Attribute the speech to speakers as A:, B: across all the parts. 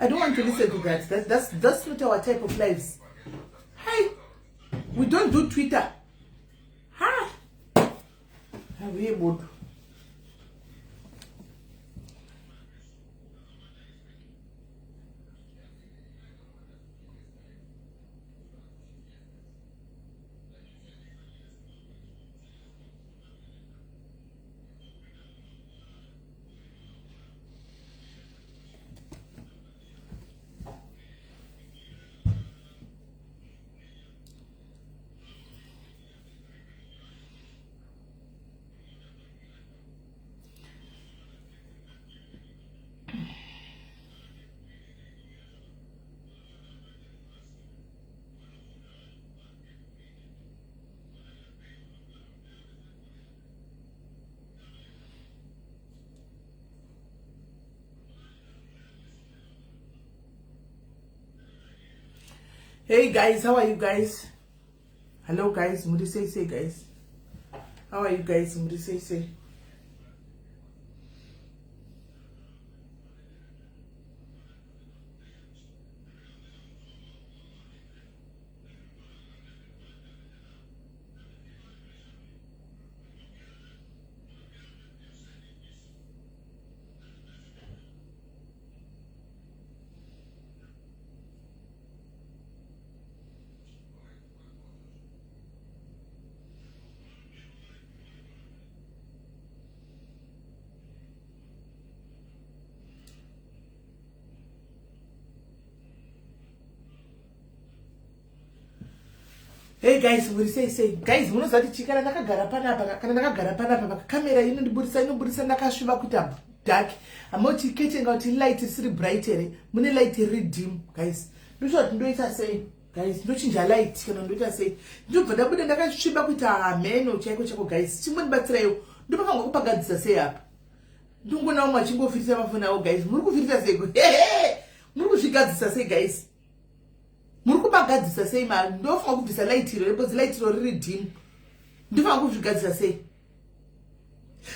A: I don't want to listen to that. That's not our type of lives. Hi, we don't do Twitter. Ha, haviye bodo. Hey guys, how are you guys? Hello guys, muri sei sei guys? How are you guys? Muri sei sei? Hey guys, muri sei sei guys? Munoziva kuti chii, kana ndakagara panapa, kana ndakagara panapa pakamera inondiburisa, inoburisa ndakasviba kuita dark. Hamoti ketenga kuti light risiri bright here? Mune light riri dim guys. Ndosva kuti ndoita sei guys? Ndochinja light kana ndoita sei? Ndobva ndabuda ndakasviba kuita hameno chaiko chaiko guys. Chimbondibatsiraiwo, ndopafanirwa kupagadzisa sei apa? Ndongoona umwe achingofirisa mafoni avo guys. Muri kufirisa sei? Muri kuzvigadzisa sei guys? Muri kupagadzisa sei? Ma ndofanira kubvisa light iro because light iro riri dim. Ndofanira kuzvigadzisa sei?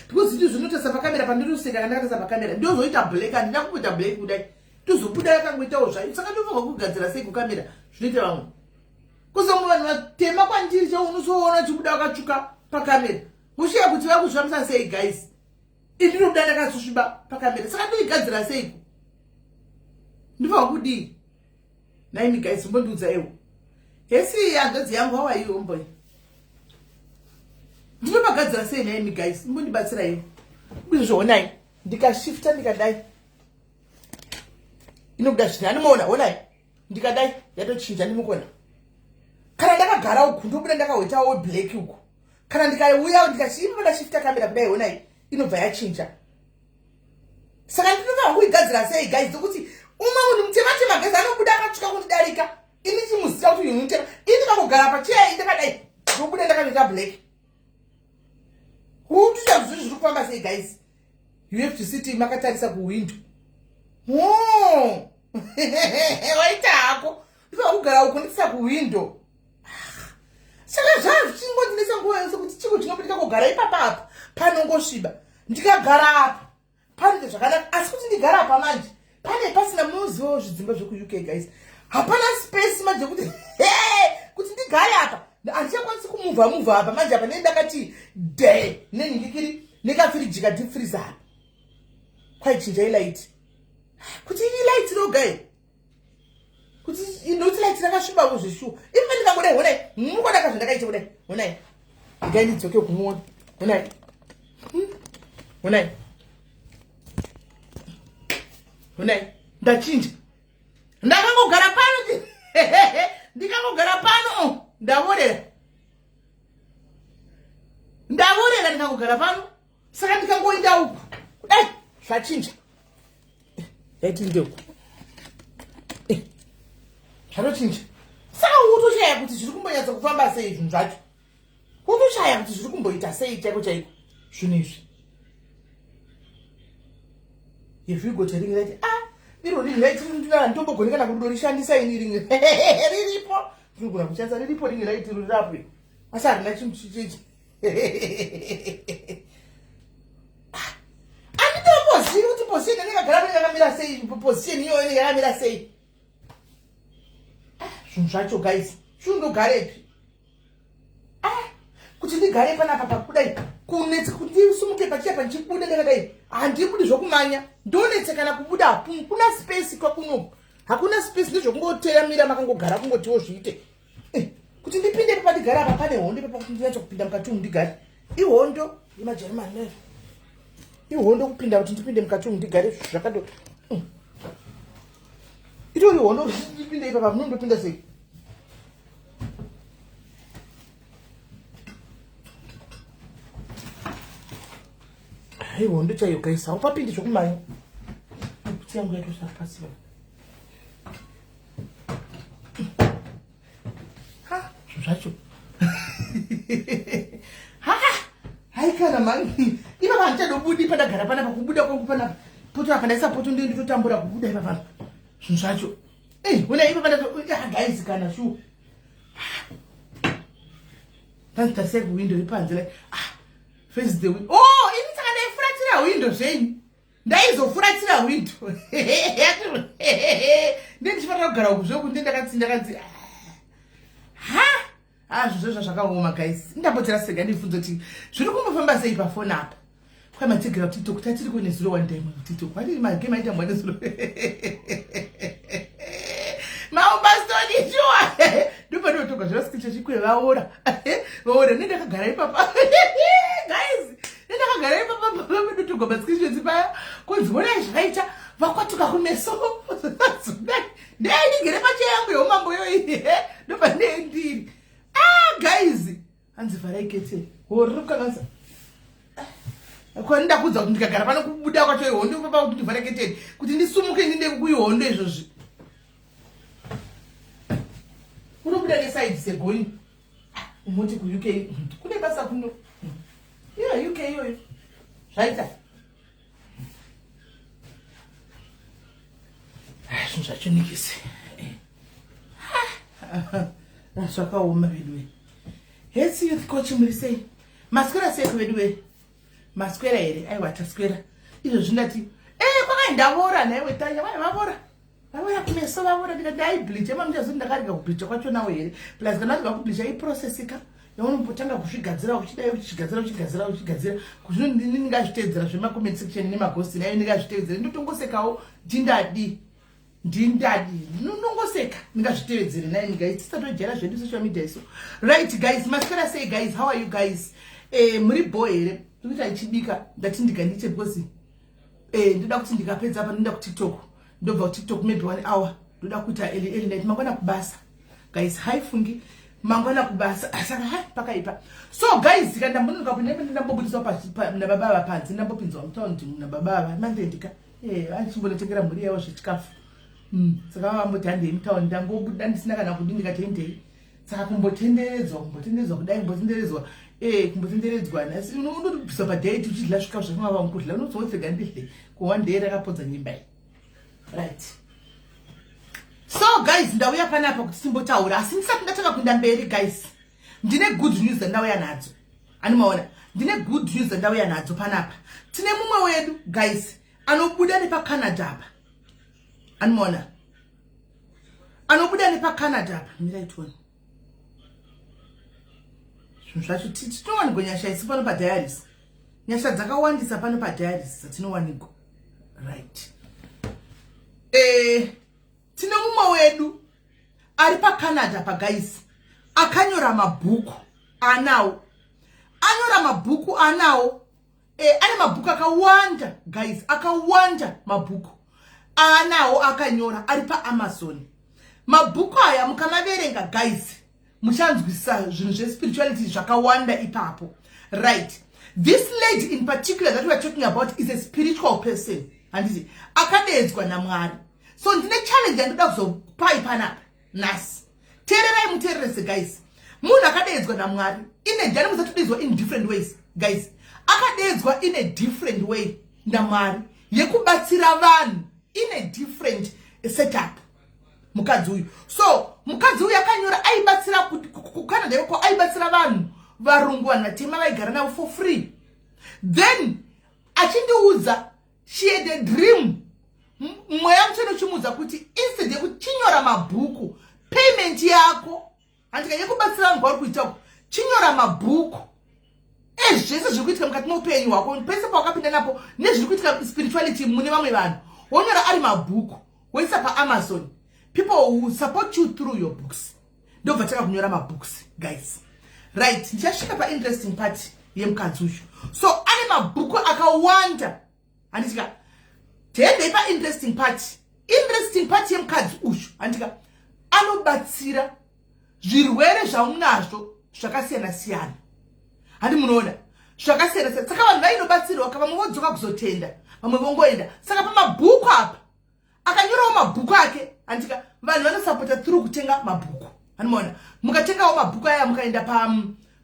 A: Because ndi zvinotarisa pakamera, pandinoseka kana ndakatarisa pakamera ndozoita black. Handina kumboita black kudai, tozobuda yakangoitawo zvayo. Saka ndofanira kugadzira sei kukamera zvinoita vamwe? Kuzomu vanhu vatema kwandiri chao unozoona uchibuda wakatsvuka pakamera, mushiya kuti vakuzvambisa sei guys? Indinobuda ndakazosviba pakamera, saka ndoigadzira seiko? Ndifanira kudii naimi guys? Mbondiudza iwo. Hesi hanzvadzi yangu, how are you homeboy? Ndinopagadzira sei naimi guys? Mbondibatsira iwo. Izvozvo ndikashifta ndikadai inobuda zvino. Animoona, honai, ndikadai yatochinja. Ndimukona kana ndakagara uku ndobuda ndakahoitawo black uku. Kana ndikauya ndikashiipa ndashifta kamera kudai, honai, inobva yachinja. Saka ndinofanira kuigadzira sei guys? Dzekuti umwe munhu mutematema guys anobuda akatsvuka kundidarika. Ini chimuziva kuti uyu mutema. Ini ndikangogara pacheya ndakadai ndobuda ndakatoita black. Hutuita zvinhu zviri kufamba sei guys? You have to sit makatarisa kuwindo. Oh. Waita hako, ndinofanira kugara uku nditisa kuwindo. Saka zvazvichingondinetsa nguva yose kuti chiko chinobutika kugara ipapa apa panongosviba. Ndikagara apa panoita zvakanaka, asi kuti ndigara apa manje pane pasina. Munozivawo zvidzimba zvekuUK guys, hapana space manje kuti kuti ndigare apa. Handichakwanisi kumuvha muvha apa manje. Apa nei ndakati de nenhingikiri nekafiriji kadeep freezer apa. Kwaichinja ilight kuti ilight rogai kuti ndoti light rakasvibawo zveshuwa. Ipa ndikangodai, honai, mukodaka zvandakaita kudai, honai, ndigai ndidzoke kumuona. Honai, Honai, honai, ndachinja. Ndakangogara pano, ndikangogara pano ndavorera, ndavorera ndikangogara pano. Saka ndikangoenda uku kudai zvachinja. Yaiti ndeuku zvatochinja. Saka utoshaya kuti zviri kumbonyatsa kufamba sei zvinhu zvacho. Utoshaya kuti zviri kumboita sei chaiko chaiko zvinhu izvi. If you got a ring light, ah, iro ring light nditombogoni kana kundorishandisa ini. Ring riripo, ndinogona kushandisa, riripo ring light iro rirapo, asi harina chinhu chichechi. Anditombozivi kuti position ndakagara pane yakamira. yakamira sei position iyoyo inenge yakamira sei ah, zvinhu zvacho guys shu ndogarepi ah, kuti ndigare panapa pakudai kunetsa kuti ndisumuke pachiya pandichibuda ndakadai handibudi zvokumanya ndonetsekana kubuda hakuna space kwakunoku hakuna space ndezvokungoteyamira makangogara kungotiwo zviite eh, kuti ndipinde papa ndigare apa pane hondo ipapa kuti ndinyacho kupinda mukati umu ndigare ihondo yemajeremani nayo ihondo kupinda kuti ndipinde mukati umu ndigare zvakado mm. itori hondo kuti ndipinde ipapa munondopinda sei ihondo chaiyo guys haupapindi zvokumanya kuti yangu yatosara pasi ha zvacho ha haikana mani ipapa handichadobudi pandagara panapa kubuda kwangu panapa poto apa ndaisa poto ndiyo nditotambura kubuda ipapa zvinhu zvacho eh, ona ipapa ndatoguys kana shu ndanzi tarisai kuwindo ipanze like ah face the window oh ini saka ndaifuratira window zvenyu ndaizofuratira window ndiye ndichifanira kugara uku zveku ndiye ndakatsi ndakatsi ha ha zvinhu zvezva zvakaoma guys ndambotera sega ndibvunza kuti zviri kumbofamba sei pafoni apa kwai matigera kutiktok tatiri kune zuro one time kutiktok wadii magame aitambwa nezuro maubastoni shuwa ndopanotoka zvavasikicha chikwe vaora vaora nendakagara ipapa guys nendakagara ipapa ndotoga mascreenshots paya kunzi onai zvavaita vakwatuka kumeso ndeinigere pacheya yangu yeumambo yoyi ndobva ndendiri ah guys hanzi vharai kete ho riri kukanganisa kwani ndakuudza kuti ndikagara pano kubuda kwacho ihondo papa kuti ndivhare keteni kuti ndisumuke ndinde kuihondo izvozvi unobuda nesaidi segoni umoti kuuk kune basa kuno iyo uk iyoyo zvaita ah, zvinhu zvacho nikisi eh. ah, zvakaoma veduwe hesi youth coach muri sei maswera sei kuveduwe maswera here aiwa taswera izvozvi ndati e eh, kwakai ndavora nhaiwe tanya vai vavora vavora kumeso vavora ndikati aibleacha mamuchazoti ndakarega kubleacha kwacho nawo here plus kana arega kubleacha iprocessika yaunombotanga kuzvigadzira uchidai uchigadzira uchigadzira uchigadzira kuzvino ndingazviteedzera zvemacomment section nemagosti nayo ndingazviteedzera ndotongosekawo ndindadi ndindadi ndinongoseka ndingazvitevedzere nayo guys tisatojaira zvedu social media isu right guys maswera sei guys how are you guys eh, muri bo here ndikuita ndichibika ndati ndigandiche because eh, ndoda kuti ndikapedza apa ndoenda kutiktok ndobva kutiktok maybe one hour ndoda kuita early early night mangwana kubasa guys hi fungi mangwana kubasa saka hai pakaipa so guys ka ndambononoka kuenda ndambobudiswa nababa ava panze ndambopinzwa mutaundi nababa ava mandendika eh vachimbonotengera mhuri yavo zvechikafu mm, saka vamboti handei mutaundi ndangobuda ndisina kana kudi ndikati hendei saka kumbotenderedzwa kumbotenderedzwa kudai kumbotenderedzwa eh kumbotenderedzwa nhasi unotobvisa padate uchidla zvikafu zvakanga vamukudla unozowofega ndidle kuone day rakapodza nyimba iyi right so guys ndauya panapa kuti timbotaura asi ndisati ndatanga kuenda mberi guys ndine good news dzandauya nadzo animaona ndine good news dzandauya nadzo panapa tine mumwe wedu guys anobuda nepacanada apa animaona anobuda nepacanada apa mirai tione zvinhu zvacho tinowanikwa nyasha isu pano padiaries nyasha dzakawandisa pano padiaries dzatinowanikwa right eh, tine mumwe wedu ari pacanada pagaisi akanyora mabhuku anawo anyora mabhuku anawo e, ane mabhuku akawanda guys akawanda mabhuku aanawo akanyora ari paamazon mabhuku aya mukamaverenga guys muchanzwisisa zvinhu zvespirituality zvakawanda ipapo right this lady in particular that weare talking about is a spiritual person handiti akadeedzwa namwari so ndine challenge yandoda kuzopai panapa nhasi teererai muteererese guys munhu akadeedzwa namwari ine jani musatodeedzwa in different ways guys akadeedzwa in a different way namwari yekubatsira vanhu in a different setup mukadzi uyu so mukadzi uyu akanyora aibatsira kucanada ikoko aibatsira vanhu varungu vanhu vatema vaigara navo for free then achindiudza she had a dream Mweya Mutsvene uchimuudza kuti instead yekuchinyora mabhuku, payment yako, handika, yekubatsira vanhu kwauri kuita uku, chinyora mabhuku ezvese zviri kuitika mukati meupenyu hwako, pese pawakapinda napo, nezviri kuitika spirituality mune vamwe vanhu. Wonyora ari mabhuku, woisa paAmazon. People will support you through your books. Ndobva tanga kunyora mabooks, guys. Right, ndichasvika painteresting part yemukadzi uyu. So ane mabhuku akawanda, handitika? Tendei painteresting part. Interesting part yemukadzi uyu, handitika, anobatsira zvirwere zvamunazvo zvakasiyana siyana, handi munoona? Zvakasiyana siyana. Saka vanhu vainobatsirwa ka, vamwe vodzoka kuzotenda, vamwe vongoenda. Saka pamabhuku apa, akanyorawo mabhuku ake, handika, vanhu vanosapota through kutenga mabhuku, handimaona? Mukatengawo mabhuku aya, mukaenda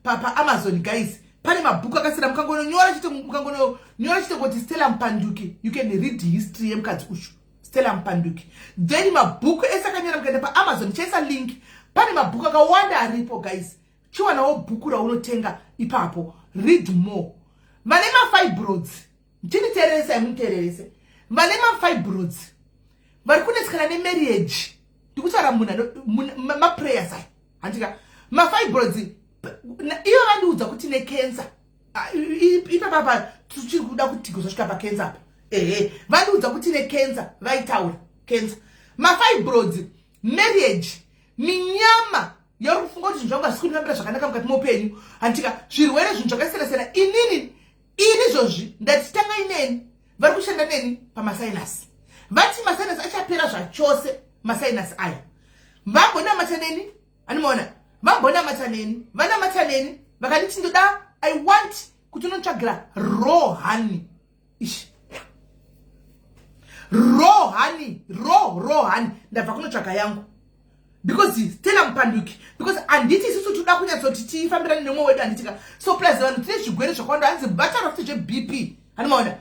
A: paAmazon pa, guys, pane mabhuku akasiyana. Mukangononyora chete, mukangononyora chete kuti Stella Mupanduki, you can read history yemukadzi uyu, Stella Mupanduki. Then mabhuku ese akanyora, mukaenda paAmazon, chaisa link, pane mabhuku akawanda aripo, guys. Chiwanawo bhuku raunotenga ipapo, read more. Vane mafibroids, chinditeereresai, muteererese. Vane mafibroids, vari kunetsekana nemarriage, ndikutaura munhu maprayers aya, handika? Mafibroids, ivo vandiudza kuti necancer ipapapa, tichiri kuda kuti kuzosvika pacancer apa. Ehe, vandiudza kuti necancer, vaitaura cancer, mafibroids, marriage, minyama yauri kufunga kuti zvinhu zvangu hazvisi kundifambira zvakanaka mukati meupenyu, handika, zvirwere, zvinhu zvakasiyana siyana. Inini ini izvozvi ndati tangai neni. Vari kushanda neni pamasinus, vati masinus achapera zvachose. Masinus aya, vambonamata neni, animaona? Vambonamata neni, vanamata neni, vakanditi ndoda, I want kuti unotsvagira raw honey. Ish, raw honey, raw honey. Ndabva kunotsvaga yangu because Stella Mupanduki, because handiti isusu toda kunyatsoti tifambirane nemumwe wedu, handitika? So plus vanhu tine zvigwere zvakawanda. Hanzi vataura futi zveBP, handimaona?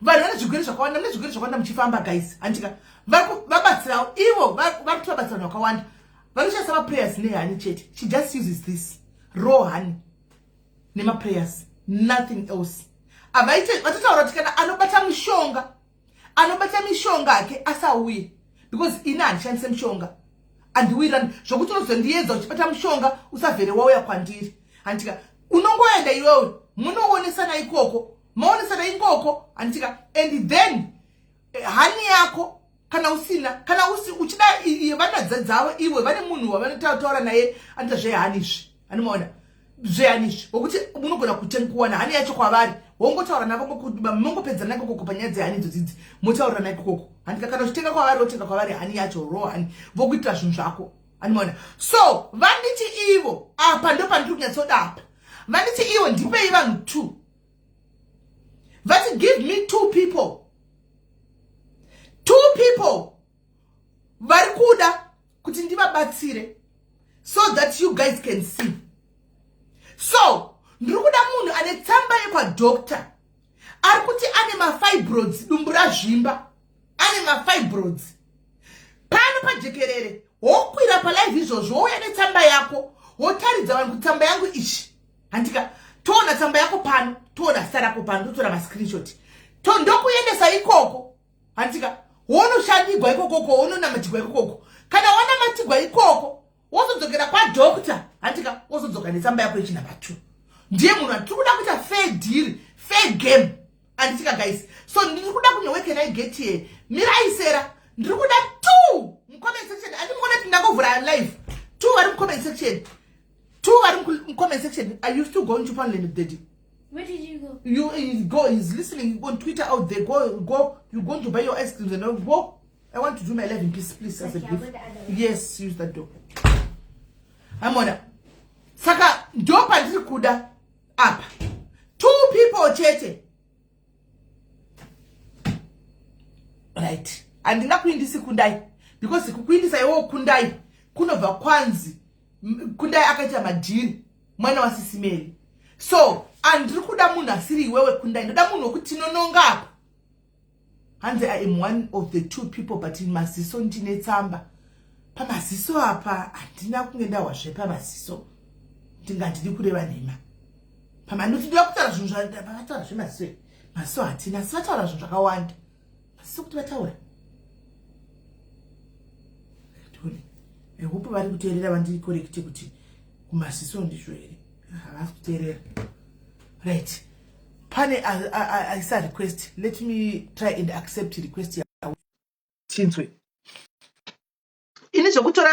A: Vanhu vane zvigwere zvakawanda, mune zvigwere zvakawanda muchifamba, guys, handitika? Vabatsirawo ivo, vari kuti vabatsira vanhu vakawanda. Vanoshandisa maprayers nehoney chete. She just uses this raw honey nemaprayers, nothing else. Vatotaura kuti kana anobata mushonga, anobata mishonga ake asauye, because ini handishandise mushonga, handiwirirani zvokuti unozondiedza uchibata mushonga, usavhere wauya kwandiri, handitika? Unongoenda iwewe, munoonesana ikoko, maonesana ikoko, handitika? And then honey yako kana usina, kana uchida, vanadza dzavo iwe, vane munhu wavanotaura naye anoita zvehoney izvi, anomaona zvehoney izvi, wokuti munogona kuwana honey yacho kwavari, wongotaura navo, mongopedzana ikokoko panyaya dzehoney idzodzidzi, motaurira ikokoko, handika? Kana uchitenga kwavari, wotenga kwavari honey yacho, raw honey, vokuitira zvinhu zvako, anomaona? So vanditi ivo, apa ndo pandiri kunyatsoda apa, vanditi ivo ndipei vanhu two. Vati give me two people, two people vari kuda kuti ndivabatsire so that you guys can see. So ndiri kuda munhu ane tsamba yekwadoctor, ari kuti ane mafibroids, dumbu razvimba, ane mafibroids. Pano pajekerere, wokwira palive izvozvo, wouya netsamba yako, wotaridza vanhu kuti tsamba yangu ichi, handika? Toona tsamba yako pano, toona zita rako pano, totora mascreenshot, ndokuendesa ikoko, handika? Wonoshandigwa ikokoko, wononamatigwa ikokoko. Kana wanamatigwa ikoko, wozodzokera kwadoctor, handika? Wozodzoka netsamba yako yechinumber 2. Ndiye munhu atiri kuda kuita fair deal, fair game, handitika, guys? So ndiri kuda kunye, where can I get here? Miraisera, ndiri kuda two mucomment section. Andimuona kuti ndangovhura live. Two vari mucomment section, two vari mucomment section. Are you still going to Poundland, daddy?
B: Where did you go?
A: You go, he's listening on Twitter out there. Go, go. You're going to buy your ice creams and go. I want to do my 11 piece, please, as a
B: Okay, I'll
A: gift.
B: go the other way.
A: Yes, use that door. Amona, saka ndo pandiri kuda apa two people chete, right? Handingakuindisi Kundai, because kukuindisa iwewo Kundai kunobva kwanzi Kundai akaita madhiri, mwana wasisimeri. So handiri kuda munhu asiri iwewe, Kundai. Ndoda munhu wekuti tinononga apa. Hanzi I am one of the two people, but maziso, ndine tsamba pamaziso apa. Handina kunge ndahwazve pamaziso, ndingandidi kureva nhema. Pamandoti ndoda kutaura zvinhu, vataura zvemaziso, maziso hatina, asi vataura zvinhu zvakawanda. Sekuti vataura, tione. I hope vari kuteerera, vandicorrecte kuti kumaziso ndizvo here. Havasi kuteerera. Right, pane aisa request. Let me try and accept request yavo, tinzwe. Ini zvekutora